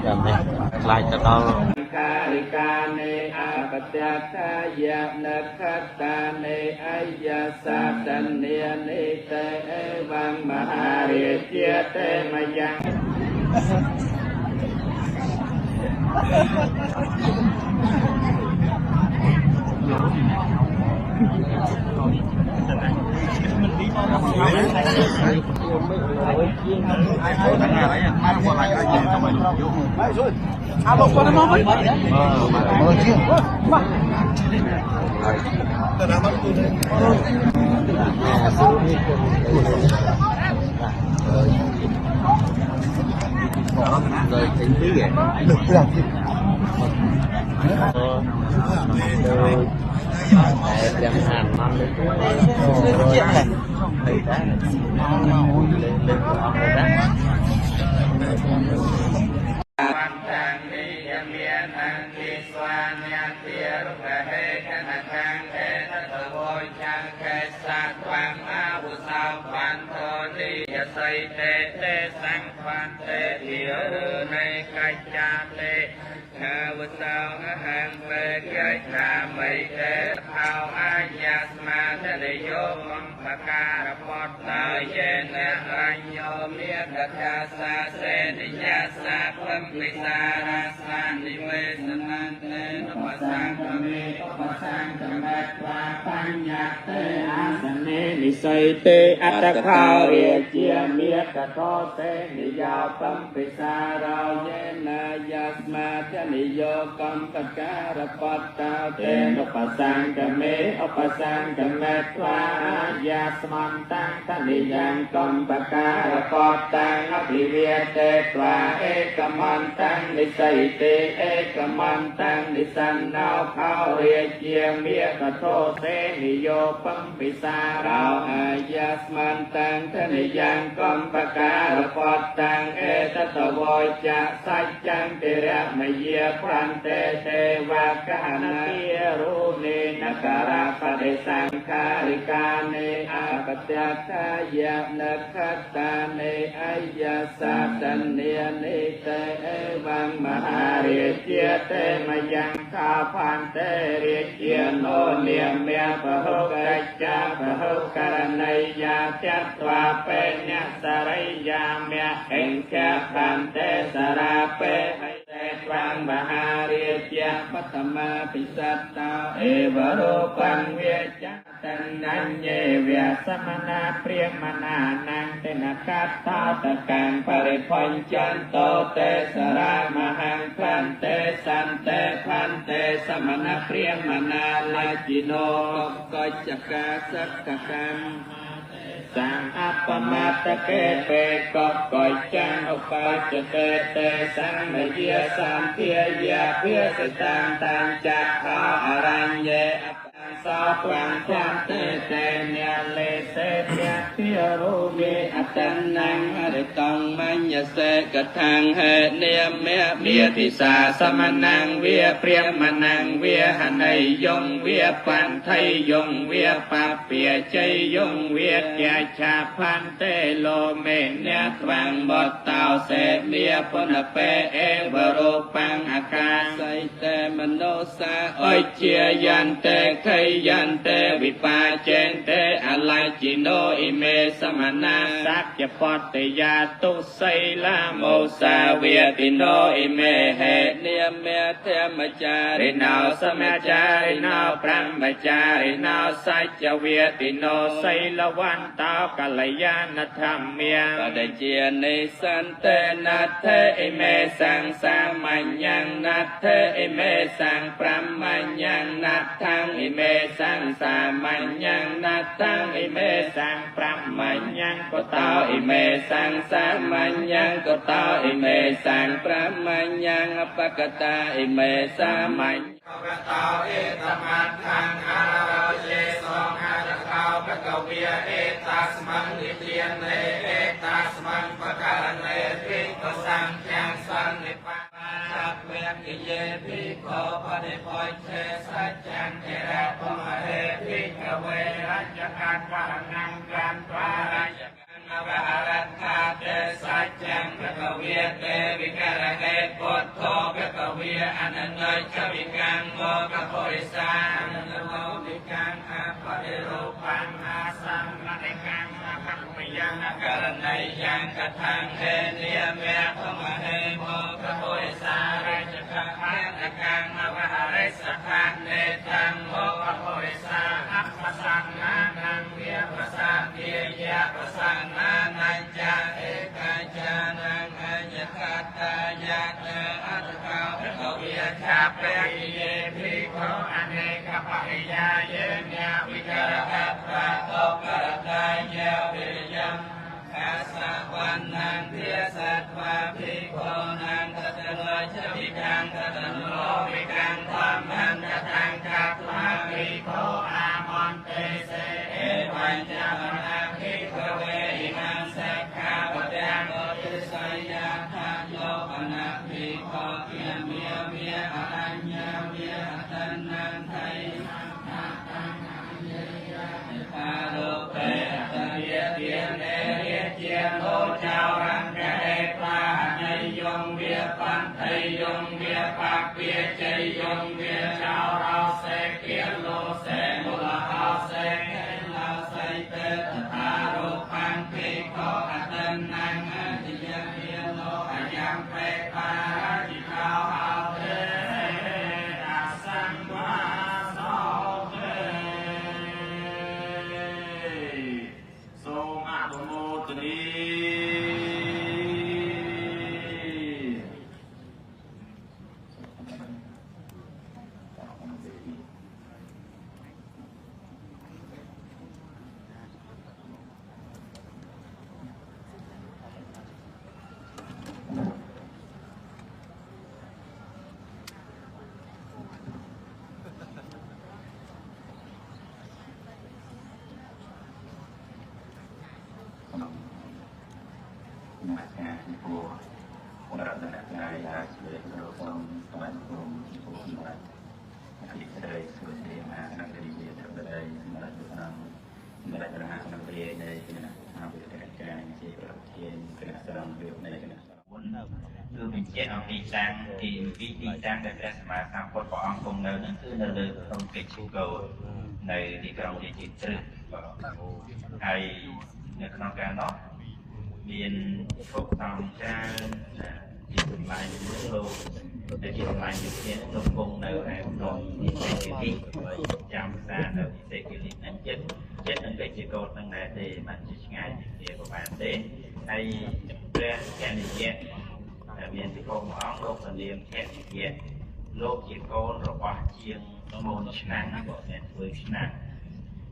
ចាំនេះខ្លាចទៅដល់ ការិកានេអបតកាយនខតានេអយសាតនេនិតេអេវងមហារាជាតេមយ៉ាង rồi tính tí vậy លើកព្រះទៀត តែព្រះមហាអនន្តនេះ ជាដែរ ហើយតាលើលើព្រះអង្គតា តាំងនិយមានអង្គិស្វាញាតិរុកហេកនខាងអេតតវោចាំងកេសាត្វាំអាវុសោបានធនិយសីតេតេសង្ឃបានតេធិរុនៃកច្ចាតេអាវុសោអហង្វេកិច្ឆាមិតេអោអញ្ញាស្មាតនិយោមបការពតតយេនរញ្ញោមេតកាសាសេនិយាសាភំពិសារាសានិវេសនន្តេឧបសង្ឃមេឧបសង្ឃមេត្វាបញ្ញតេអាសនេនិស័យតេអត្តខោរាជាមេតតោតេនិយោបំពិសារោយេនាយាស្មាតនិយោកំបការពតតោតេឧបសង្ឃមេឧបសង្ឃមេត្វាយាស្មន្តੰតនិយ៉ាងកំបការពតតាំងអភិវេតេត្វាឯកមន្តੰនិស័យតេឯកមន្តੰនិសន្នោខោរាជាមេកធោសេនិយោបំពិសារោអាយាស្មន្តੰតនិយ៉ាងកំបការពតតាំងអេតតវោចៈសច្ចੰតិរមយាប្រន្តេទេវកហនតិរុនេនករបដិសង្ខារិកានេអបតកាយនខតានេអយសាតនេនិតេអេវងមហារាជាតេមយ៉ាងខាផន្តេរាជាโนនាមេពហុកច្ចាពហុករណីយាចត្វាបេញសរិយាមៈអិង្កផន្តេសរាបេហិតេត្វាងមហារាជាបតមាពិសត្តោអេវរោបង្វេចតញ្ញេវៈសមនាព្រាមនានងតេនកតោតកាំបរិបញ្ចន្តោតេសរាមហង្ផន្តេសន្តេផន្តេសមនព្រាមនាលាជិណោកច្ចកាសក្កកម្មសង្អបមតកេបេកកច្ចាំឧបច្ចតេតេសង្មយាសន្ធាយាភិសតាំងតាំងចក្ខោអរញ្ញេអបសោត្វាងភន្តេតេញាលេសេភៈភិរុមេអតនੰអរិតងមញ្ញសេកថាងហេនាមេមេទិសាសមនੰវាព្រាមនੰវាហណៃយងវាបន្ថៃយងវាបព្យាជ័យយងវាកាឆាផន្តេលោមេញាត្វាងបតតោសេមេពុនបេអេវរូបាំងអាកាស័យតេមនោសាអុជាយន្តេខៃយន្តេវិបាចេនតេអលាជិណោអ៊ីមេសមនាសច្ចពតយាទុសីលាមោសាវេតិណោអ៊ីមេហេនាមេធម្មចារិណោសមចារិណោព្រហ្មចារិណោសច្ចវេតិណោសីលវន្តោកល្យាណធម្មាបដិជានិសន្តេណដ្ឋេអ៊ីមេសង្សាមញ្ញណដ្ឋេអ៊ីមេសង្ព្រហ្មញ្ញណដ្ឋੰអ៊ីមេសង្សាមញ្ញណដ្ឋੰអ៊ីមេសង្ព្រហ្មញ្ញកតោអ៊ីមេសង្សាមញ្ញកតោអ៊ីមេសង្ព្រហ្មញ្ញអបកតាអ៊ីមេសាមញ្ញ កតោអេតមត្ថੰអារយេសងអារកោបកវេអេតាស្មੰនិទានេអេតាស្មੰបករណេភិក្ខសង្ឃាំសន្និបាតវេគយេភិក្ខបរិបុច្ឆេសច្ចੰតិរៈពមហេភិក្ខវេរច្ចកវរណੰកានត្វារច្ចកវហរថាតេស จังภะคะเวเตวิการะเกพุทโธภะคะเวอนันตชวิกังโมกขโริสานันโลวิกังอาปะริรูปังอาสังมะนิกังอาภัพพยังอาการัยยังกทังเฮเนียเมฆมะเฮโมกขโริสาราชกะหะนะกังอวหาริสภะเนตังโมกขโริสาอัปปสังนานังเวียปสะเทียะปสังนานันจาเอกาจานังอัญญคตายะเตอัตถะภะคะเวชาเปเยภิกขุอเนกปริยาเยญาวิกรหะปะโตกรตายะวิริยังอาสะวันนังเทสัตวะภิกขุนังตัตโนชวิกังตัตโนวิกังธรรมังกตังกัตวะภิกขุอามอนเตเสเอวัญญาณภิกขเวหิมังสักขาปะตังโอติสยะทะโยปนะภิกขุเยเมียเมียอรัญญาเมียอัตนังไทยทาโลเปตเยเตียเนเยเจียโลจารังเกปาในยงเวียปันไทยงเวียปากเปียใจยงเวียชาวเราเสเกียโลเสมุลหาเสเกลาไซเตตถารุปังภิกขุอัตนังอธิยเปียโลอายังเปปาจิกาหาเตอาสังวาโสเต សូមអនុមោទនា มาการที่ปัวรัตนกายาเฉยโลกสมสมัยภูมิภูมิวัดอธิเสยสุเสมาสังกฤษทัพใดสมรัตนังสมรัตนะสังเกในขณะทำกิจการที่ประเทศขณะสลังเรือในขณะ គឺបញ្ជាក់អំពីតាំងទីពីទីតាំងដែលព្រះសម្មាសម្ពុទ្ធព្រះអង្គគង់នៅហ្នឹងគឺនៅលើភ្នំកិច្ចកោនៅទីក្រុងរាជទ្រឹស្ហើយនៅក្នុងកាលនោះមានភពសង្ឃច្រើនជាចម្លាញ់លោកដែលជាចម្លាញ់យុធានលោកគង់នៅឯភ្នំនិសេគិលិចាំសារនៅនិសេគិលិហ្នឹងចិត្តចិត្តនឹងកិច្ចកោហ្នឹងដែរទេមិនជាឆ្ងាយពីគ្នាប្រហែលទេហើយព្រះកនិយៈមានពិភពមួយអង្គលោកសនាមភនិយៈលោកជាកូនរបស់ជាងមូនឆ្នាំងបងអ្នកធ្វើឆ្នាំង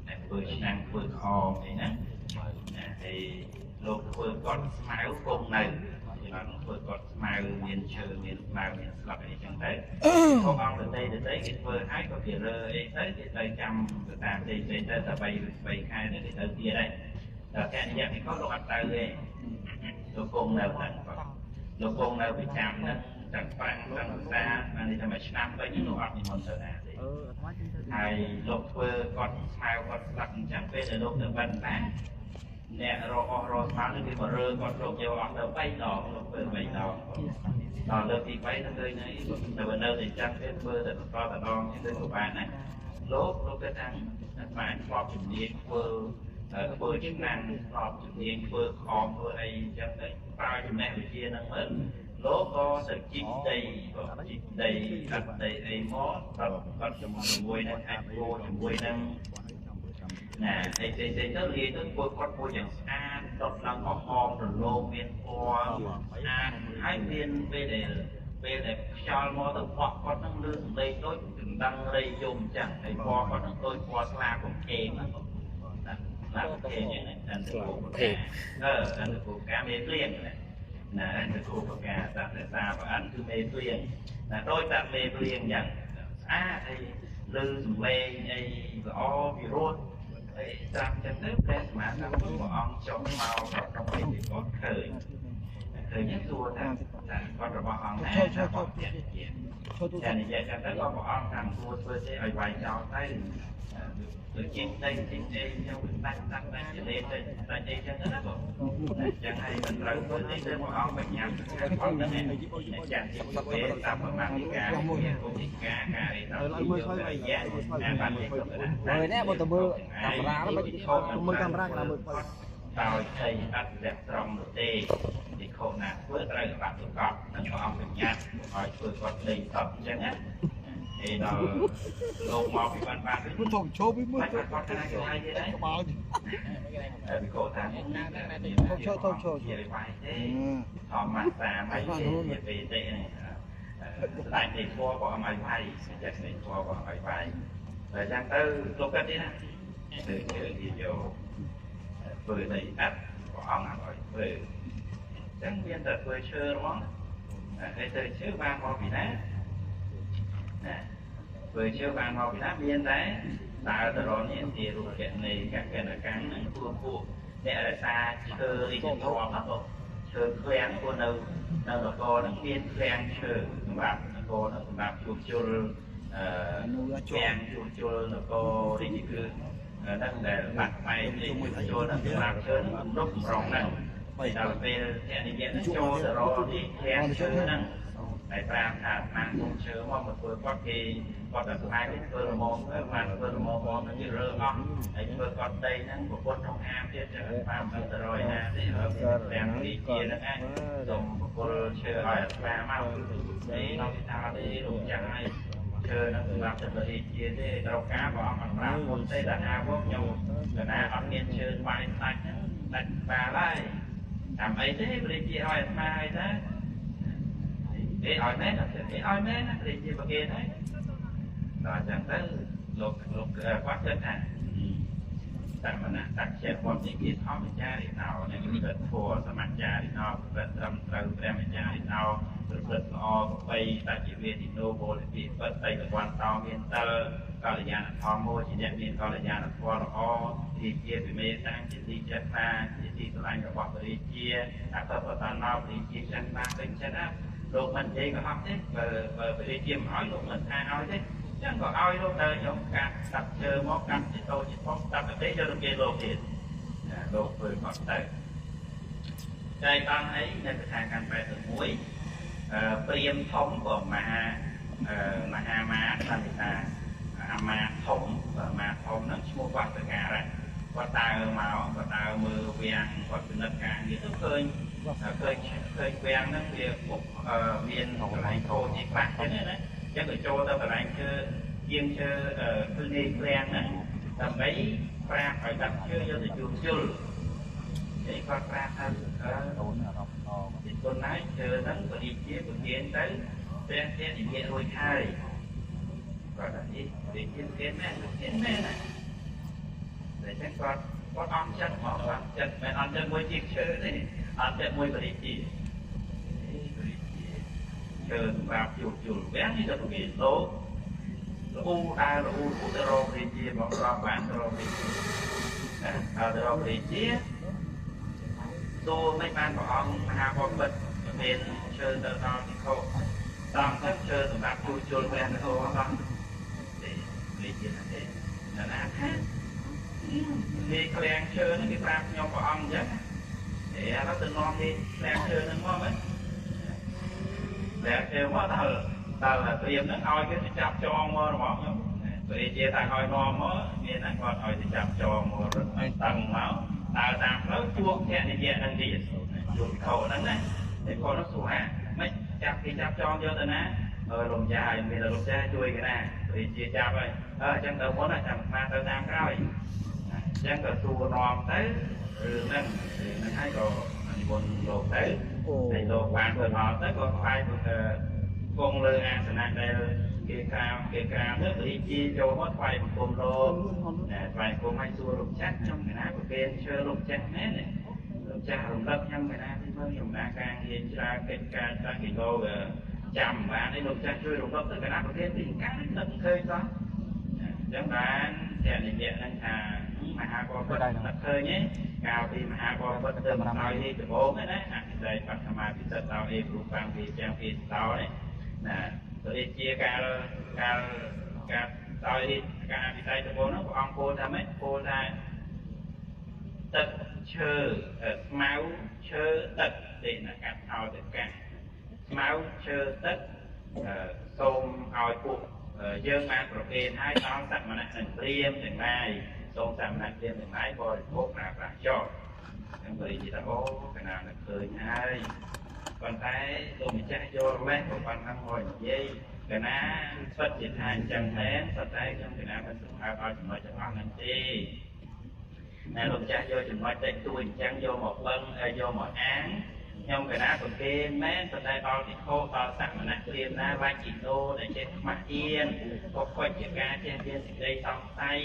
អ្នកធ្វើឆ្នាំងធ្វើខមអីហ្នឹងណាហើយលោកធ្វើគាត់ស្មៅគង់នៅបានធ្វើគាត់ស្មៅមានឈើមានស្មៅមានស្លឹកអីចឹងទៅផងអង្គដតីគេធ្វើឲ្យក៏គេរើអីទៅគេទៅចាំទៅតាមផ្សេងៗទៅតែ3ខែទៅគេទៅទៀតហើយតែកនិយៈនេះក៏លោកអត់ទៅទេលោកគង់នៅហ្នឹងលោកគង់នៅប្រចាំហ្នឹងទាំងប្រាំងទាំងសាបាននេះតែមួយឆ្នាំវិញលោកអត់និមន្តទៅណាទេហើយលោកធ្វើគាត់ស្មៅគាត់ស្លឹកអញ្ចឹងពេលដែលលោកទៅបិណ្ឌបាតអ្នករកអស់រកស្មានគេក៏រើគាត់លោកយកអស់ទៅ3ដងលោកធ្វើ3ដងដល់លើកទី3ទៅឃើញនៅនៅតែចាំគេធ្វើតែបន្តតដងទៅក៏បានណាលោកលោកគេថាអាត្មាធ្លាប់ជំនាញធ្វើឆ្នាំធ្លាប់ជំនាញធ្វើខំធ្វើអីអញ្ចឹងទៅប្រើចំណេះវិជ្ជាហ្នឹងមើលលោកក៏ទៅជីកដីក៏ជីកដីកាត់ដីអីមកគាត់ជាមួយនឹងអាចគោជាមួយនឹងណាអីផ្សេងៗទៅលាយទៅធ្វើគាត់មួយយ៉ាងស្អាតដុតឡើងក្រហមរលោងមានពណ៌ស្អាតហើយមានពេលដែលខ្យល់មកទៅបោះគាត់នឹងលឺសំឡេងដូចកណ្ដឹងរៃយំអញ្ចឹងហើយពណ៌គាត់នឹងដូចពណ៌ស្លាកង្កេងហ្នឹងណាស្លាកង្កេងហ្នឹងអានទៅអានទៅកាមេព្រៀងណាអានទៅប្រកាសតាមភាសាប្រអិនគឺមេព្រៀងណាដូចតែមេព្រៀងអញ្ចឹងស្អាតហើយលឺសំឡេងអីល្អពីរោះហើយត្រាប់ចឹងទៅព្រះសម្មាសម្ពុទ្ធព្រះអង្គចុះមកក្នុងពេលที่គាត់ឃើញ ឃើញសួរថាគាត់របស់អង្គណារបស់ជាចានិយាយចឹងទៅក៏ព្រះអង្គតាមគួរធ្វើទេឲ្យវាយចោលទៅដូចជាដីជាអីខ្ញុំដាច់ដាច់ដាច់ជាលេទៅដាច់អីចឹងទៅណាបងចឹងហើយមិនត្រូវធ្វើទេទៅព្រះអង្គបញ្ញាផងហ្នឹងចាជាពេលតាមប្រមាណការគុំការការអីទៅ មើលឆ្លើយមើលនេះបើទៅមើលកាមេរ៉ាមិនមើលកាមេរ៉ាកណាមើល ដោយជ័យអត់លាក់ត្រង់នោះទេទីខុសណាធ្វើត្រូវបាក់ទៅកប់នឹងព្រះអង្គបញ្ញត្តិឲ្យធ្វើគាត់លេងតបអញ្ចឹងណាឯដល់លោកមកពីបានបាន មើលទៅចូលពីមើល គាត់គាត់ថាគេឲ្យទេ ក្បាល តែពីគាត់ថា ចូលទៅចូល ជាបាយទេធម្មតាមិនទេពេលទេស្ដាយទេធัวក៏អមឲ្យវាយចេះស្នេហ៍ធัวក៏ឲ្យវាយតែអញ្ចឹងទៅលោកគាត់ទេណាទៅជឿគេយកធ្វើដីអត់ព្រះអង្គឲ្យធ្វើអញ្ចឹងមានតែធ្វើឈើហ្មងហើយទៅឈើបានមកពីណាណាធ្វើឈើបានមកពីណាមានតែដើរទៅរនេះទីរូបកណីកកណកម្មហ្នឹងពួកអ្នករក្សាឈើរាជធម៌ហ្នឹងឈើឃ្លាំងពួកនៅនគរហ្នឹងមានឃ្លាំងឈើសម្រាប់នគរហ្នឹងសម្រាប់ជួសជុលឃ្លាំងជួសជុលនគររាជគឺហ្នឹងដែលបាក់បែកចូលហ្នឹងសម្រាប់ឈើហ្នឹងរំរងហ្នឹងដល់ពេលអ្នកនិយាយហ្នឹងចូលទៅរកទីឃ្លាំងឈើហ្នឹងហើយប្រាប់ថាអាគុំឈើមកមកធ្វើគាត់គេគាត់តែស្អាតធ្វើល្មមបានធ្វើល្មមមកហ្នឹងគេរើអស់ហើយធ្វើគាត់ដីហ្នឹងប្រពន្ធក្នុងអាមទៀតចឹងបានទៅរយណាទេឃ្លាំងនេះជាហ្នឹងឯងសូមប្រគល់ឈើឲ្យអាត្មាមកនេះដល់គេថាទេលោកចាស់ហើយឈើហ្នឹងសម្រាប់ទៅរាជាទេត្រូវការព្រះអង្គអត់ប្រាប់មុនទេដល់ណាមកខ្ញុំកណាអត់មានឈើបាយសាច់ហ្នឹងដាច់បាលហើយតាមអីទេរាជាឲ្យអាត្មាហើយតាគេឲ្យមែនគេឲ្យមែនណារាជាប្រគេនហើយដល់អញ្ចឹងទៅលោកគាត់គិតថាសមណៈតក្យវត្តនេះគេធម្មចារិណោនឹងព្រឹត្តធម៌សមចារិណោព្រឹត្តត្រឹមត្រូវព្រះមចារិណោប្រព្រឹត្តល្អប្របីតជាវេទិនោបូលិពិបត្តិតវន្តោមានតលកល្យាណធម្មោជាអ្នកមានកល្យាណធម៌ល្អរាជាវិមេតាំងជាទីចិត្តថាជាទីស្រឡាញ់របស់ព្រះរាជាអបបតណោរាជាចឹងបានពេញចិត្តណាលោកមិននិយាយក៏អត់ទេបើព្រះរាជាមិនឲ្យលោកមិនថាឲ្យទេចឹងក៏ឲ្យលោកទៅខ្ញុំកាត់កាត់ឈើមកកាត់ជាតូចជាធំកាត់ទៅទេយកទៅគេលោកទៀតលោកធ្វើគាត់ទៅចែកបានអីនៅកថាកាន់81ព្រាមធំក៏មហាមាសន្និតាអាមាធំអាមាធំហ្នឹងឈ្មោះវត្តការៈគាត់ដើរមកគាត់ដើរមើលវាំងគាត់ពិនិត្យការងារទៅឃើញវាំងហ្នឹងវាពុកមានកន្លែងខូចឯខ្លះចឹងណាចឹងក៏ចូលទៅកន្លែងឈើជាងឈើគឺនាយឃ្លាំងហ្នឹងដើម្បីប្រាប់ឲ្យដាក់ឈើយកទៅជួសជុលឯគាត់ប្រាប់ថា អូនអារម្មណ៍អពីគុណហើយឈើហ្នឹងក៏រាជាប្រគេនទៅព្រះធានិយៈរួចហើយគាត់ថានេះរាជាប្រគេនមែនប្រគេនមែនណាតែចឹងគាត់អន់ចិត្តមកអន់ចិត្តមិនអន់ចិត្តមួយជាឈើទេអន់ចិត្តមួយរាជាឈើសម្រាប់ជួសជុលវាំងនេះទៅគេលោកលូដើរលូទៅរករាជាមករកបានរករាជាដល់ទៅរករាជាតួមិនបានព្រះអង្គមហាបពិតមានឈើទៅដល់ភិក្ខុតាមទៅឈើសម្រាប់ជួសជុលព្រះនគរអស់ទេរាជាណាទេណាថានេះឃ្លាំងឈើហ្នឹងគេប្រាប់ខ្ញុំព្រះអង្គអញ្ចឹងអេឥឡូវទៅនាំនេះឃ្លាំងឈើហ្នឹងមកមែនតែគេមកដល់ព្រាមហ្នឹងឲ្យគេទៅចាប់ចងមករបស់ខ្ញុំព្រះជាថាឲ្យនាំមកមានតែគាត់ឲ្យទៅចាប់ចងមករត់តឹងមកដើរតាមផ្លូវជួបភរិយាហ្នឹងទៀតជួបភិក្ខុហ្នឹងណាតែគាត់នោះសួរថាមិនចាប់គេចាប់ចងយកទៅណាអើលោកចាឲ្យមានលោកចាជួយគេណាព្រះជាចាប់ហើយអើអញ្ចឹងទៅមុនចាំអាត្មាទៅតាមក្រោយអញ្ចឹងក៏សួរនាំទៅរឿងហ្នឹងហើយក៏និមន្តលោកទៅហើយលោកបានទៅដល់ទៅក៏ខ្វាយទៅគង់លើអាសនៈដែលគេក្រាមទៅរាជាចូលមកថ្វាយបង្គំលោកថ្វាយបង្គំឲ្យសួរលោកចាស់ខ្ញុំកណាប្រគេនឈើលោកចាស់មែនទេលោកចាស់រំលឹកខ្ញុំកណាទីមើលខ្ញុំណាការងារច្រើនកិច្ចការច្រើនគីឡូចាំបានឯលោកចាស់ជួយរំលឹកទៅកណាប្រគេនពីកាលនឹកឃើញសោះអញ្ចឹងបានតែនិយាយហ្នឹងថាមហាបពិតនឹកឃើញទេកាលពីមហាបពិតទៅមកឲ្យនេះដំបូងណាអភិសេកបឋមាភិសេ អេព្រោះបាំងវាចាំងវាស្តោនេះណាព្រះរាជាកាលកាលកាលដោយការអភិសេកដំបូងនោះព្រះអង្គពោលថាម៉េចពោលថាទឹកឈើស្មៅឈើទឹកទេណាកាត់ឲ្យទៅកាំងស្មៅឈើទឹកសូមឲ្យពួកយើងបានប្រគេនឲ្យដល់សមណៈនិងព្រាហ្មណ៍ទាំងឡាយសូមសមណៈព្រាហ្មណ៍ទាំងឡាយបរិភោគប្រើប្រាស់ចោលនឹងព្រះរាជាថាអូកណានឹងឃើញហើយប៉ុន្តែលោកម្ចាស់យល់លេសក៏ប៉ុណ្ណឹងមកនិយាយកណាពិតជាថាអញ្ចឹងមែនប៉ុន្តែខ្ញុំកណាមិនសម្រាប់ឲ្យចំណុចទាំងអស់ហ្នឹងទេណែលោកម្ចាស់យកចំណុចតិចតួចអញ្ចឹងយកមកបឹងយកមកអាងខ្ញុំកណាប្រគេនមែនប៉ុន្តែដល់ពិខុដល់សមណៈព្រាហ្មណ៍ណាវាជីណូដែលចេះខ្មាស់អៀនក៏ខុចជាការចេះមានសេចក្តីសង្ស័យ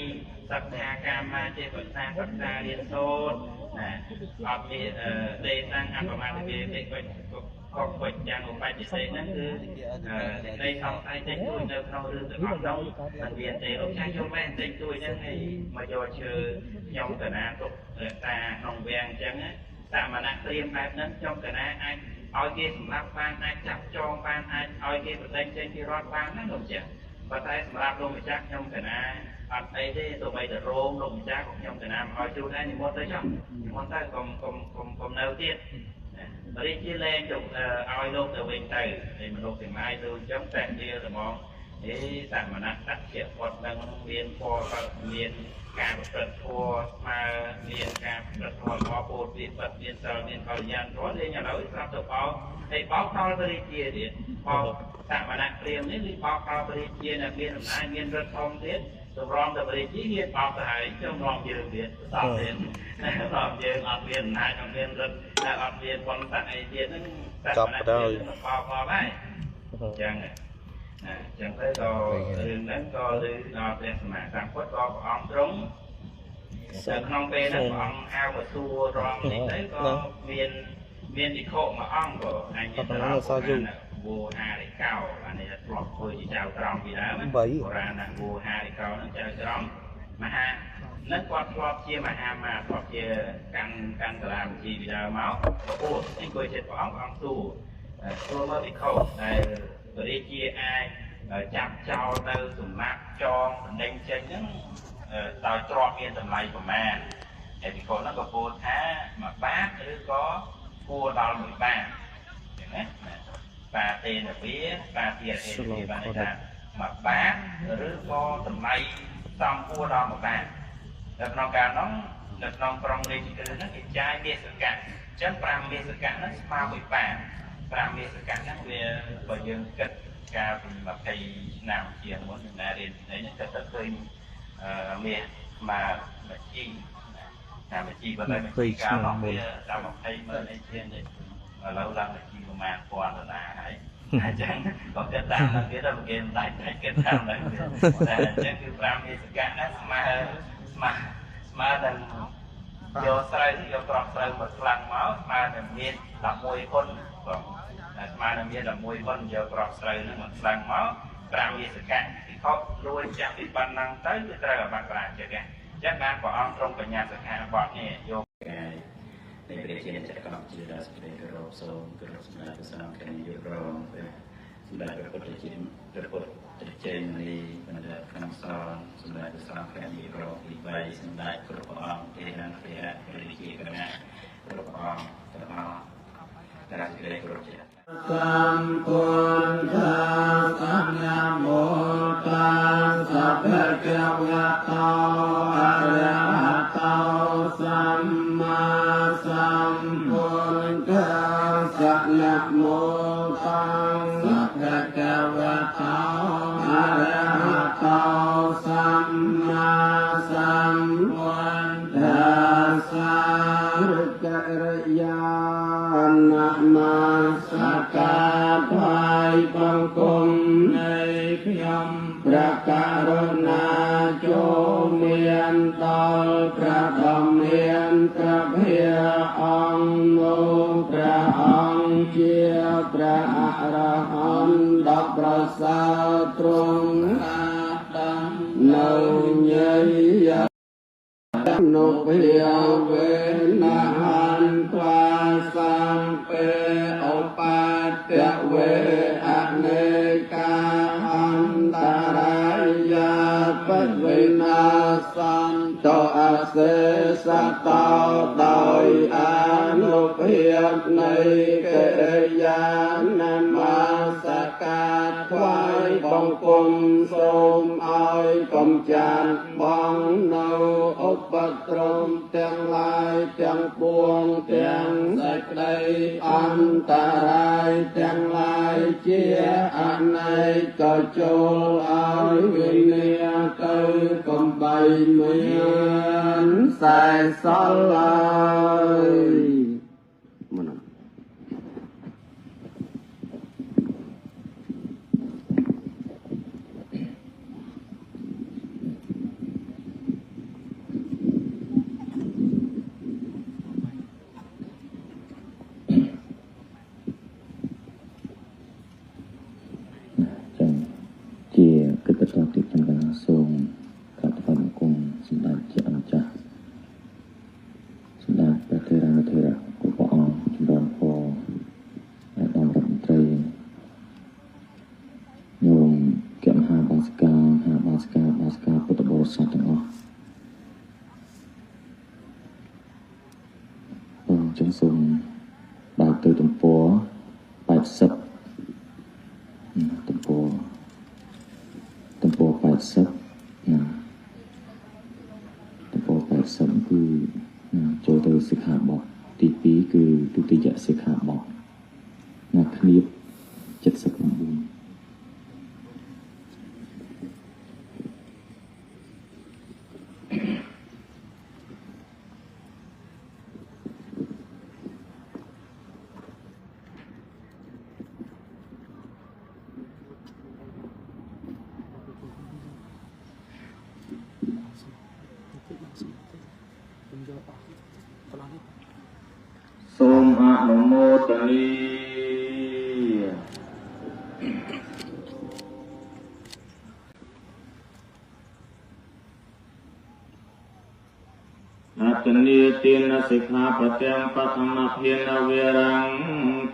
សិក្សាកាមាចេះប្រសាសិក្សារៀនសូត្រណាអត់មានទេតាំងអបមាទវេតិកុចកុចយ៉ាងឧបច្ចសេហ្នឹងគឺសេចក្តីសង្ស័យតិចតួចនៅក្នុងរឿងទាំងអស់នោះមិនមានទេលោកចាស់យកមែនតិចតួចហ្នឹងឯងមកយកឈើខ្ញុំកណាទុករក្សាក្នុងវាំងអញ្ចឹងសមណៈព្រាហ្មណ៍បែបហ្នឹងខ្ញុំកណាអាចឲ្យគេសម្រាប់បានអាចចាប់ចងបានអាចឲ្យគេប្រដេញចេញពីរដ្ឋបានណាលោកចាស់ប៉ុន្តែសម្រាប់លោកម្ចាស់ខ្ញុំកណាអត់អីទេទោះបីតែរោមលោកម្ចាស់ក៏ខ្ញុំកណាមិនឲ្យជួលដែរនិមន្តទៅចុះនិមន្តទៅកុំកុំកុំកុំនៅទៀតព្រះរាជាលែងទៅឲ្យលោកទៅវិញទៅហើយមនុស្សទាំងឡាយទៅអញ្ចឹងតែវាត្មងអេសមណៈសក្យវត្តនឹងមានពរមានការប្រព្រឹត្តធម៌ស្មើមានការប្រព្រឹត្តធម៌ល្អពោលពីពិតមានសិលមានកល្យានធម៌លេងឥឡូវស្រាប់ទៅបោកហើយបោកដល់ព្រះរាជាទៀតបោកសមណៈព្រាហ្មណ៍នេះគឺបោកដល់ព្រះរាជាដែលមានអំណាចមានឫទ្ធិធំទៀតសម្រងទៅព្រះរាជាហ៊ានបោកទៅហើយសម្រងយើងទៀតសោះទៀតសម្រងយើងអត់មានអំណាចអត់មានឫទ្ធិអត់មានបុណ្យស័ក្តិអីទៀតហ្នឹងសមណៈព្រាហ្មណ៍បោកមកហើយអញ្ចឹងណាអញ្ចឹងទៅក៏រឿងហ្នឹងក៏ឮដល់ព្រះសម្មាសម្ពុទ្ធក៏ព្រះអង្គទ្រង់នៅក្នុងពេលហ្នឹងព្រះអង្គហៅមកសួររំនេះទៅក៏មានភិក្ខុមួយអង្គក៏អញទៅវោហារិកោអានេះធ្លាប់ធ្វើជាចៅក្រមពីដើមបុរាណវោហារិកោហ្នឹងចៅក្រមមហាហ្នឹងគាត់ធ្លាប់ជាមហាមាធ្លាប់ជាកាន់សាលាវិទ្យាពីដើមមកពោះអង្គុយចិត្តព្រះអង្គអង្គសួរសួរមកភិក្ខុដែលព្រះរាជាអាចចាប់ចោលទៅសម្លាប់ចងបណ្ដេញចេញហ្នឹងដោយទ្រព្យមានតម្លៃប្រមាណហើយភិក្ខុហ្នឹងក៏ពោលថាមួយបាតឬក៏គួរដល់មួយបាតអញ្ចឹងណាបាទេនវាបាទារេវាបានន័យថាមួយបាតឬក៏តម្លៃសំគួរដល់មួយបាតនៅក្នុងកាលនោះនៅក្នុងក្រុងរាជក្រឹសហ្នឹងគេចាយមាសកៈអញ្ចឹង5មាសកៈហ្នឹងស្មើមួយបាត5មាសកៈហ្នឹងវាបើយើងគិតកាលពី20ឆ្នាំជាងមុនណារៀននេះហ្នឹងគិតទៅឃើញមាសមួយជីណាមួយជីបើតែមួយជីកាលនោះវាតាម20ម៉ឺនអីជាងនេះឥឡូវឡើងមួយជីប្រមាណ1000ដុល្លារហើយអញ្ចឹងក៏គិតតាមហ្នឹងទៀតដល់គេមិនដាច់គិតតាមហ្នឹងតែអញ្ចឹងគឺ5មាសកៈហ្នឹងស្មើស្មើស្មើនឹងយកស្រូវយកគ្រាប់ស្រូវមកខ្លាំងមកស្មើនឹងមាន11ហ៊ុនបងស្មើនឹងមាន11ហ៊ុនយកគ្រាប់ស្រូវហ្នឹងមកខ្លាំងមក5មាសកៈពិខុលួចចាប់ពីប៉ុណ្ណឹងទៅគឺត្រូវអាបត្តិប្រាជិកអញ្ចឹងបានព្រះអង្គទ្រង់បញ្ញាសិក្ខាបទនេះយកកាយនៃព្រះជាម្ចាស់កម្ពុជាដល់សេចក្តីគោរពសូមគោរពសម្រាប់ព្រះសង្ឃគណៈនាយករងព្រះសម្រាប់ព្រះពុទ្ធជាព្រះពុទ្ធជ័យមនីបណ្ឌិតក្នុងសង្ឃសម្រាប់ព្រះសង្ឃគណៈនាយករងទី3សម្ដេចគ្រប់ព្រះអង្គទេរៈព្រះរាជាគណៈគ្រប់ព្រះអង្គទាំងអស់ដែលសេចក្តីគោរពជាសម្ពុទ្ធានមោតាសៈភគវៈតោអរហតោសម្មាសម្ពុទ្ធានមោតាសៈភគវៈតោអរហតោសម្មាសម្ពុទ្ធាសារុករិយានមស្ការថ្វាយបង្គំនៃខ្ញុំព្រះករុណាចូលមានដល់ព្រះធម្មានព្រះភាអង្គនោះព្រះអង្គជាព្រះអរហន្តដ៏ប្រសើរទ្រង់ដឹងនៅញយនុភាវេនហន្ត្វាសំពេ បាទវេអនេកាអន្តរាយាបវិនាសន្តអសេសតោដោយអានុភាពនៃកិរិយានមស្ការថ្វាយបង្គំសូមឲ្យកំចាត់បងនៅឧបទ្រពទាំងឡាយទាំងពួងទាំងសេចក្តីអន្តរាយទាំងឡាយជាអនេកក៏ចូលឲ្យវិនាទៅកំបីមានសែសល់ឡើយបន្តទៀតខ្ញុំកណាសូមក្រាបថ្វាយបង្គំសម្ដេចជាអម្ចាស់សម្ដេចព្រះថេរានុថេរៈគ្រប់ព្រះអង្គចម្រើនពរឯកឧត្តមរដ្ឋមន្ត្រីញោមគមហាបាសិកាមហាបាសិកាបាសិកាពុទ្ធបរិស័ទទាំងអស់បងចឹងសូមបើកទៅទំព័រ80ទំព័រ80ណាទំព័រ80គឺចូលទៅសិក្ខាបទទី2គឺទុតិយសិក្ខាបទណាឃ្នាប79សូមអនុមោទនាអតនីទានសិក្ខាបទាំងបឋមភានវេរੰ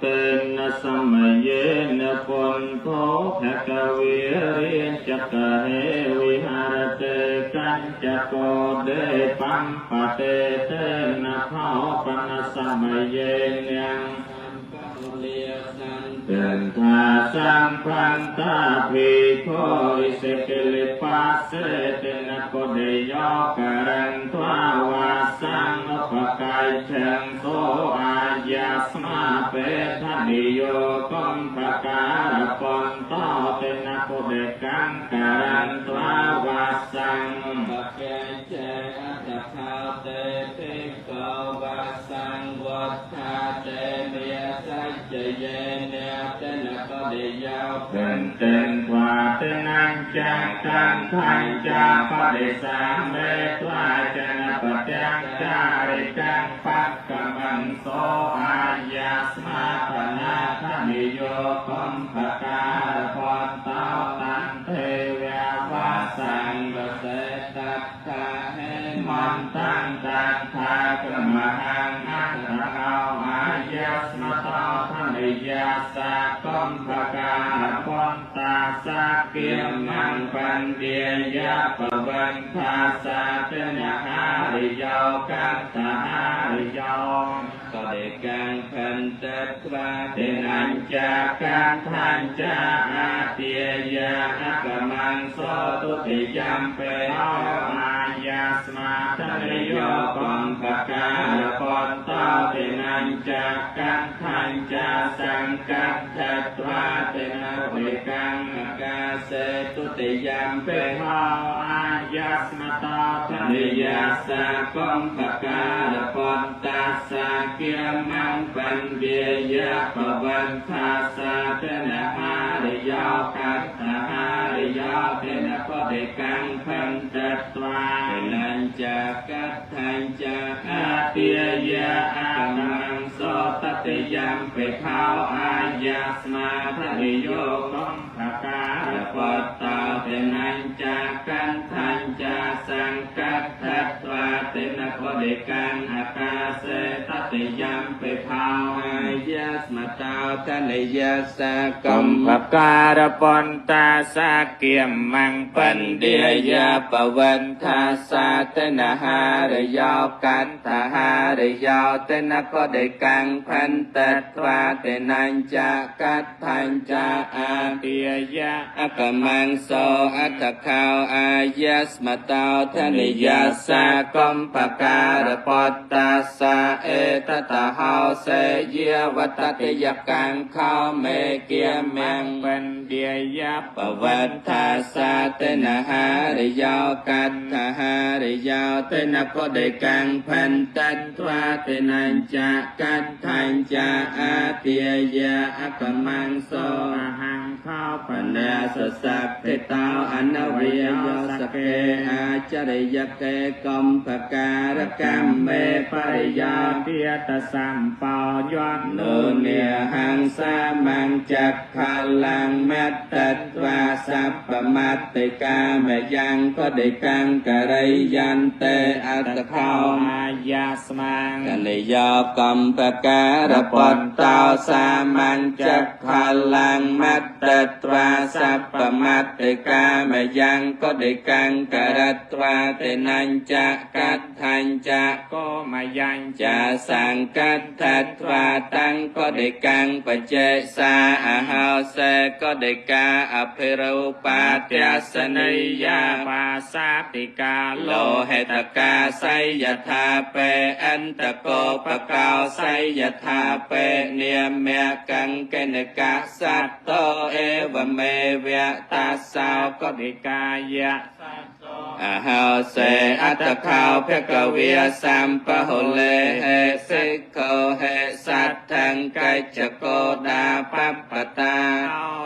តេនសមយេនពន្ធោភគវេរិចកហេវិហរតេកញ្ចកោដេបំបតេតេនខោបនសមយេនំតន្តាសម្បន្តាភិក្ខុอิสิกลิปัสเสตนะโกเดโยกรันทวาวาสังอุปกายเชงโสอายาสมาเปทนิโยกุมภการปนโตเตนะโกเดกังกรันทวาวาสังปะเกเจอัตถาเตภิกขวาสังวัฏฐาเตเมสัจเจเยเนเตนะโกเดโยเป็นเต็นวาเตนังจังตังทันจาปะเดสามเมตวาจนะปะจังจาริกังปักกมันโสอายาสมาปนาทนิโยกุมภการพรตาตันเทวาวาสังกเสตัตถะเห มันตังตังทากมหังอัตถะอายาสมาตาทนิยาสะกุมภการพรตาสะเกียมังปันเดียะปวันทาสะเตนะหาริโยกัตถาริโย กเดกังพันตตวา เตนัญจากันทัญจาอาเตียะอักมังโสตุติยัมเปอายาสมาทนิโยกุมภการปนตเตนัญจากันทัญจาสังกัตถตวาเตนะเวกัง กาเสตุติยัมเปอายาสมาตทนิยาสะกุมภการปนตาสะเกียมังปันเดียะปวันทาสะเตนะหาริโยกัตถาริโยเตนะปะเดกังพันตตวา เตนัญจากัตถัญจา อาเตียยะอามังโสตติยัมเปภาวอายาสมาทนิโยกุมภการปตตาเตนัญจากันทัญจาสังกัตถตว វាតេនកដេកាំងអាកាសេតតិយំបេផោអាយាស្មតោតនិយាសាកំភការពន្តាសាគមੰបណ្ឌិយាបវន្ធាសាតនហារយោកន្តហារយោតនកដេកាំងផន្តត្វាតនញ្ចកដ្ឋញ្ចាអាទិយាអកមੰសោអត្តខោអាយាស្មតោធនិយាសាកំភការពត្តាសាអេតតហោសេយាវតតិយកាំងខោមេគាមੰបណ្ឌិយាបវន្ធាសាតនហារយោកដ្ឋហារយោតនកដេកាំងផន្តត្វាតនញ្ចកដ្ឋញ្ចាអាទិយាអកមੰសោអហង្ខោបនាសសព្ភិតោអនវិយសកេអាចរិយកេកំភការកម្មមេបរិយាទិតសម្បោយនោនេហង្សាមញ្ចក្ខលੰមត្តត្វាសពមតិកាមយ៉ាងកដេកាំងករិយន្ទេអត្តខោអាយាស្មាងកនិយោកំភការពតោសាមញ្ចក្ខលੰមត្តត្វាសពមតិកាមយ៉ាងកដេកាំងករត្វាតនញ្ចកដ្ឋញ្ចកោមយញ្ចាសង្កដ្ឋត្វាតាំងកដេកាំងបច្ចេសាអហោសេកដេកាអភិរូបាទសនិយាបាសាតិកាលោហេតកាសយយថាបេអន្តកោបកោសយយថាបេនិមកង្កេនកសត្តោអេវមេវៈតាសោកដេកាយៈអហោសេអត្តខោភគវិសម្បហុលេហេសិក្ខោហេសត្ថង្កច្ចកោដាបបតា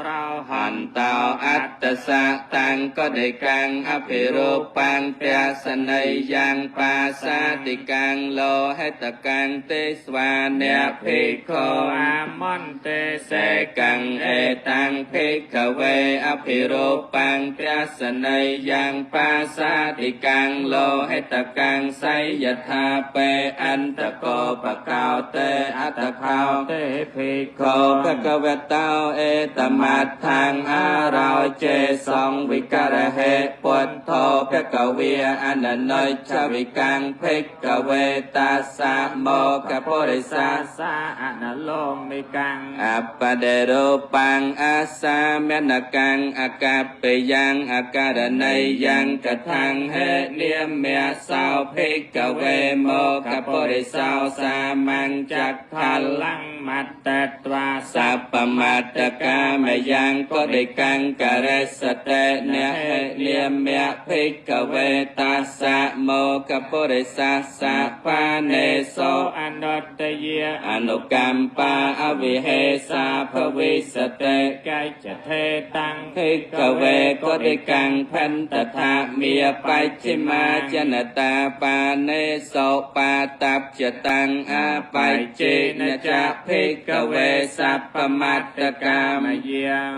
រោហន្តោអត្តសៈតាំងកដេកាំងអភិរូបាំងទសនិយ៉ាងបាសាតិកាំងលោហេតកាំងទេស្វាអ្នកភិក្ខុអាមន្តេសេកាំងអេតាំងភិក្ខវេអភិរូបាំងទសនិយ៉ាងបាសាតិកាំងលោហេតកាំងសយយថាបេអន្តកោបកោតេអត្តខោទេភិក្ខុភគវតោអេតមត្ថាងអារោចេសងវិករហេពុទ្ធោភគវិអននុច្ឆវិកាំងភិក្ខវេតាសាមោកពុរិសាសាអនលោមិកាំងអបដេរូបាំងអាសាមនកាំងអកបេយ៉ាងអករណីយ៉ាងកថាងហេនិមៈសោភិក្ខវេមោកពុរិសោសាមញ្ចក្ខលੰមត្តត្វាសពមត្តកាមយ៉ាងកដេកាំងករសតេនហេនិមៈភិក្ខវេតាសាមោកពុរិសាសាបានេសោអនុត្តយាអនុកម្មបាអវិហេសាភវិសតេកច្ចថេតាំងភិក្ខវេកដេកាំងផន្តថាមេបច្ចិមាចនតាបានេសោបាតបចតាំងអបច្ចេនចភិក្ខវេសពមត្តកាមយ៉ាង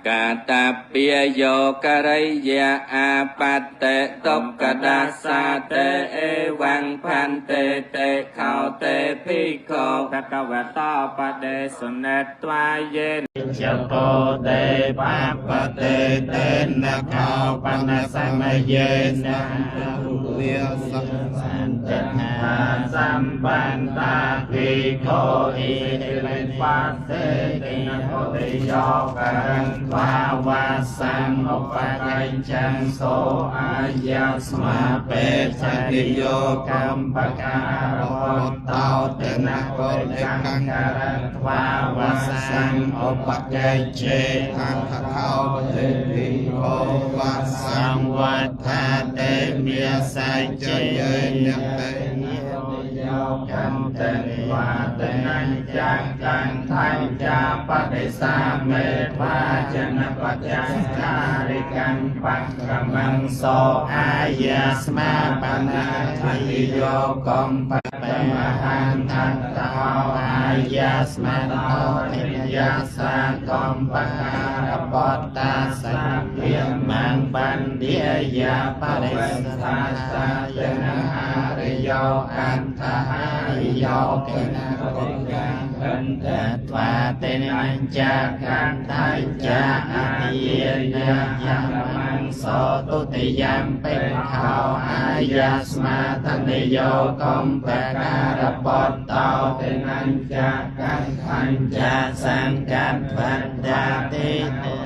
កាតាពាយោករិយាអាបតេតុក្កដាសាតេអេវੰផន្តេតេខោតេភិក្ខុភគវតោបដេសុនេត្វាយេចកោតេបបតេតេនកោបនសមយេន លាស ន្តថាសម្បន្តាភិក្ខុអ៊ីរិបាសេតិនហតិយោករੰវាវាសੰឧបកិច្ចੰសោអាយាស្មាបេច តិយោ កម្មបការពតោតនកុលកង្ករត្វាវាសੰឧបកិច្ឆេ អត្ថខោទេភិក្ខុវា សង្វត្ថាតេមេសច្ច យេនតេ យោកន្តនិវាតនញ្ចកន្ថញ្ចាបតិសាមេត្វាចនបច្ចការិកੰបកមੰសោអាយាស្មាបនាធិយោកំបតមហន្តតោអាយាស្មាតោធិ យាសាកំបការបតតាសយាមងបណ្ឌិយាបរិសាសាយនហារិយោអន្តាហារិយោកនកុកាន្តត្វាតេនអញ្ចាកន្តាចាអតិយនយមੰសោទុតិយំបិខោអាយាស្មាតនិយោកំបការបតតោតេនអញ្ចាកន្តាចាសង្កត្វន្តាតិតេ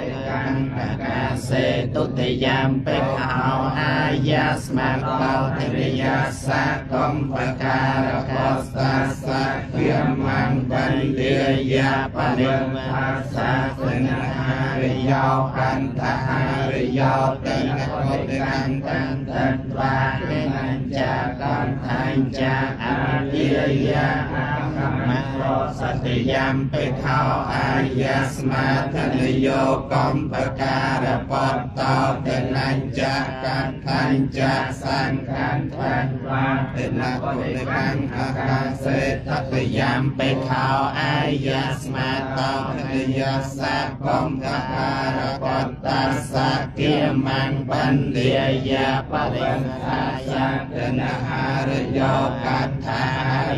កកាសេទុតិយំបិខោអាយាស្មាតោទរិយាសាកំបការបតតាសយាមងបណ្ឌិយាបរិមាសាសនហារិយោអន្តាហារិយោតេនកុតិកន្តន្តត្វាតេនញ្ចាកន្តាចាអតិយាមសតិយំបិខោអាយាស្មាតនិយោកំបការបតតោតេនញ្ចាកន្តាចាសង្កន្តតេនកុតិកង្អាកាសេតតិយំបិខោអាយាស្មាតោទិយាសាកំបការបតតាសគាមងបណ្ឌិយាបរិសាយាតនហារិយោកថា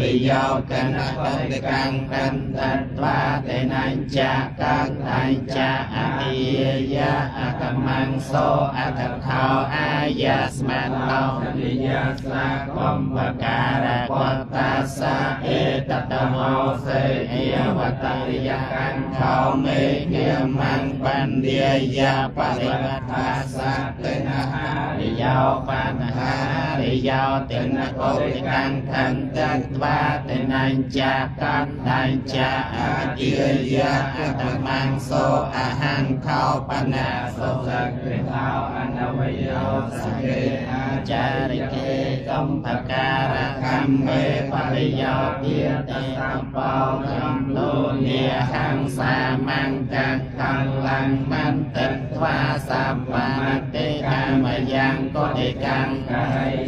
រិយោកនកតិកង្កន្តត្វាតេនញ្ចាកន្តាចាអតិយាអកមੰសោអតខោអាយាស្មាតោទិយាសាកំបការបតតាសាអេតតមោសេអេវតរិយកង្ខោមេគាមងបណ្ឌិយាបរិវតាសាតេនហារិយោបញ្ហារិយោតេនកុតិកង្ខន្តត្វាតេនញ្ចាកន្តាចាអតិយាអតមੰសោអហង្ខោបណាសុសក្រិតោអនវយោសកេអាចារិកេកំភការកម្មមេបរិយោទាតេបោកំលោនិហង្សាមង្កខលੰមន្តត្វាសម្បតិកាមយ៉ាងកុតិកង្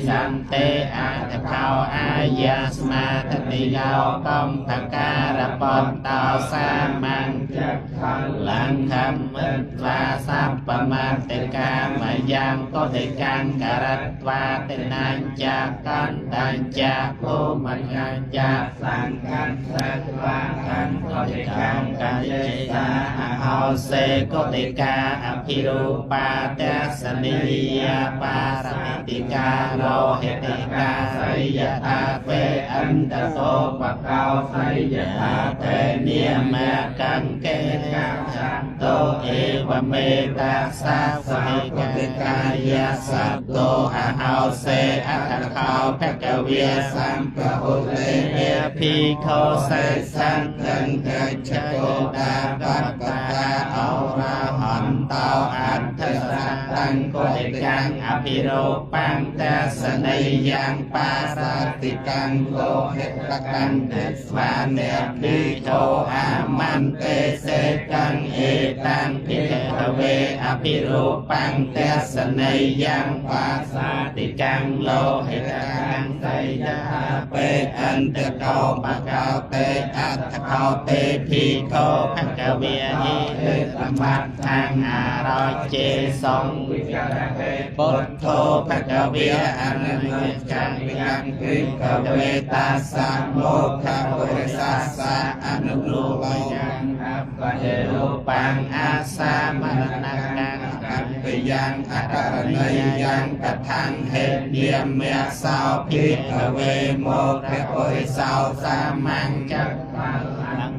សន្តិអតខោអាយាស្មាតតិយោកំភការបតតោសាមង្កខលੰខមត្វាសម្បមតិកាមយ៉ាងកុតិកង្ករត្វាតិណាញ្ចាកន្តាចាភូមញ្ចាសង្កន្តត្វាកង្កុតិកង្កាយេសាអហោសេកុតិកាអភិរូបាទសនីយបារមិតិកាលោហិតិកាសយថាវេអន្តតោបកោសយថាតេនិមកង្កេកាតោអេវមេតាសាសនិកតិកាយាសតោអហោសេអតខោភគវិសម្ពហុលេភិក្ខុសេសន្តង្កចកោតាបតតាអរហន្តោអត្ថសតង្កុតិកੰអភិរូបង្តសនិយ៉ាងបាសតិកੰលោហិតកੰទេស្វានេភិក្ខុអាមន្តេសេកੰអេតាំភិក្ខវេអភិរូបង្តសនិយ៉ាងបាសតិកੰលោហិតកੰសយថាបេអន្តកោបកោតេអត្ថកោតេភិក្ខុភគវិហិតមត្តខាងអារជេសងវិករហេពុទ្ធោភគវិអនុចង្កភិក្ខវេតាសមោខពុរិសាសអនុរូបយ៉ាងអបហេរូបង្អាសាមរណកੰកតយ៉ាងអករណីយ៉ាងកថាំងហេនិមៈសោភិក្ខវេមោខពុរិសោសាមញ្ច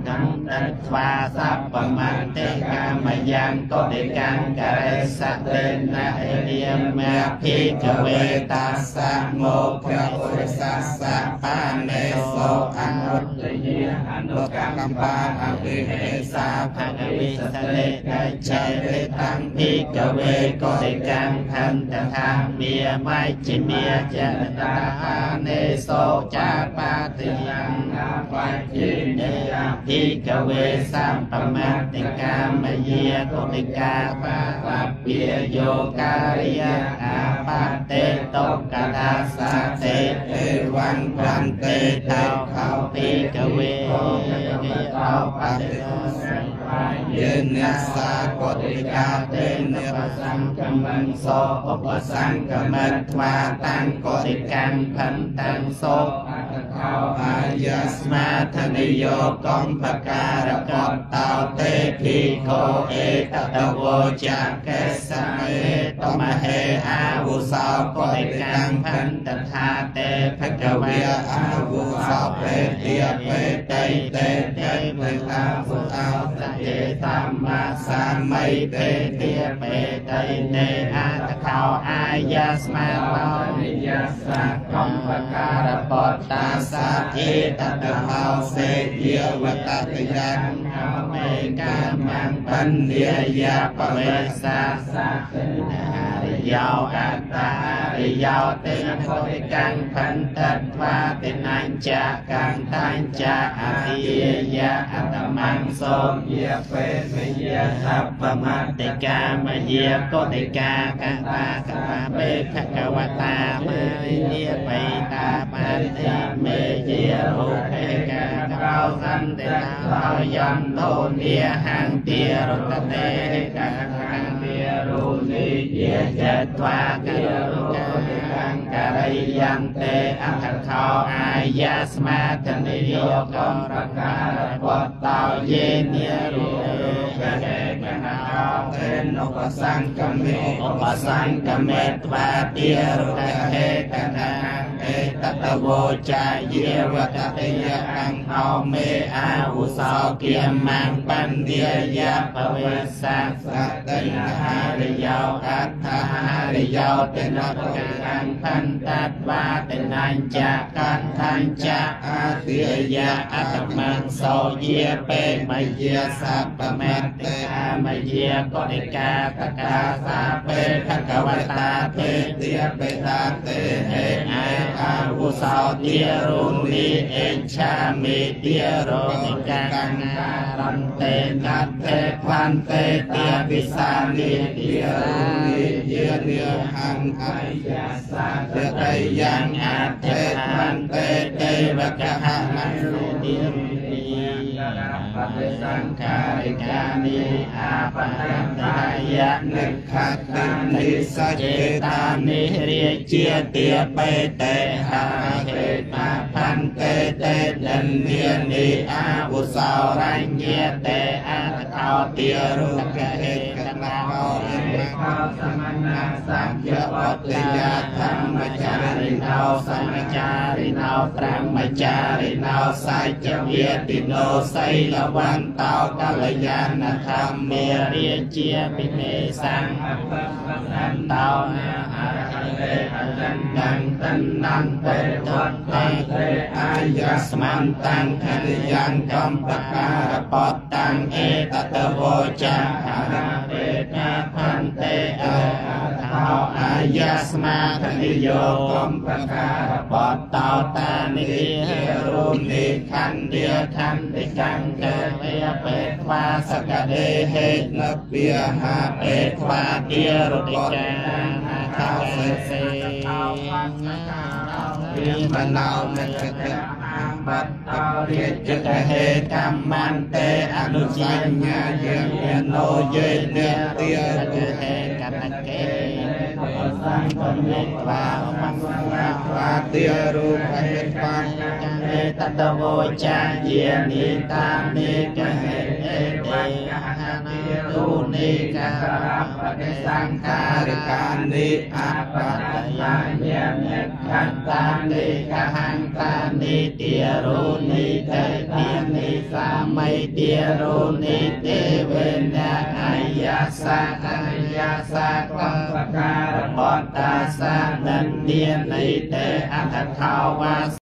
កន្តត្វាសពមន្តិកាមយ៉ាងកុតិកੰករេសតេនអេនិមៈភិក្ខវេតាសមោខពុរិសាសបានេសោអនុត្តយាអនុកម្មបាអភិហេសាភគវិសតិកចេតិតាំភិក្ខវេកុតិកੰខន្តថាមាមជ្ជមាចតតានេសោចាបាតិយ៉ាងបច្ចិនេភិក្ខវេសម្បមតិកាមយាកុតិកាបាពាយោការិយអាបតិតុកតាសតិអេវੰបន្តិតោ ខោភិក្ខវេតោបតិយេនសាកតិកាទេនសង្កមង្សោឧបសង្កមត្វាតាំងកតិកាំងផន្តាំងសោអាយស្មាធនិយោកំបការកតោទេភិក្ខុអេតតវោចកេសមេតមហេអាវុសោកតិកាំងផន្តថាទេភគវេអាវុសោពេតិពេតៃតេតេមេអាវុអោសយេធម្មសាមីទេតិពេតៃតេអតខោអាយស្មាតោនិយសកំបការបតាសាអេតតហោសេយវតតយ៉ាងមេកាមੰបញ្ញយាបវេសាសារិយោអត្តារិយោទេនកតិកាំងផន្តត្វាទេនញ្ចកន្តាញ្ចអតិយៈអត្តមង្សូយៈបេមយៈសពមតិកាមយៈកតិកាកតាកតាបេភគវតាមយៈបេតាបានតិមេយៈរូបេកាកោសន្តិតាយន្តោនិហង្តិរតតេកហង្តិរុនិយៈចត្វាករុកាំងរិយន្តិអត្ថខោអាយស្មាធនិយោកំរការបតោយេនិរុកេកណោទេនុបសង្កមេឧបសង្កមេត្វាតិរុកហេកណាអេតតវោចាយវតតយអង្ហោមេអាវុសោគិមੰបញ្ញយៈភវេសាសតិហារិយោអដ្ឋហារិយោទេនតកាំងផន្តត្វាទេនញ្ចកន្ធាញ្ចអាទិយៈអត្តមង្សោយៈបេមយៈសពមតិអាមយៈកតិកាតកាសាបេភគវតាទេតិបេតាទេហេអាអាវុសោតិរុនិអេឆាមិតិរនិកាំងរន្ទេនតេផន្ទេតិវិសានិតិរុនិយេនិហង្អាយសាតេយ៉ាងអធិផន្ទេទេវកហមនិរុនិបតិសង្ខារិកានិអាបន្តយៈនិខតិនិសច្ចេតានិរិជាតិបេតេហេតាផន្ទេតេដន្យានិអាវុសោរញ្ញតេអតខោតិរុកហេកណោអេខោសមនសញ្ញវតយាធម្មចារិណោសមចារិណោព្រមចារិណោសច្ចវេតិណោសីលវន្តោកល្យាណធម្មេរាជាពិមេសង្ឃន្តោអរហេអចន្ទន្តនន្តេវតេអាយស្មន្តੰខនិយ៉ាងកំបការបតាំងអេតតវោចាហរេតាផន្តិអថោអាយស្មាធនិយោកំបការបតោតានិរុនិខន្តិខន្តិកង្កវេបេត្វាសកដេហេនពាហាបេត្វាតិរុតិកាខោសេសេមណោមិកតបតោរិជកហេកម្មន្តិអនុសញ្ញាយេណោយេនតិរុហេកណកេសង្ឃនិត្វាបង្វាតិរូបហេបញ្ញេតតវោចាយានិតានិកហេអេតេហនិរុនិកាបតិសង្ខារិកានិអបតយាយនិខន្តានិកហង្តានិតិរុនិតេតិនិសាមិតិរុនិទេវេនអាយសាអាយសាកំបការបតាសានន្ទានិតេអត្ថខោវា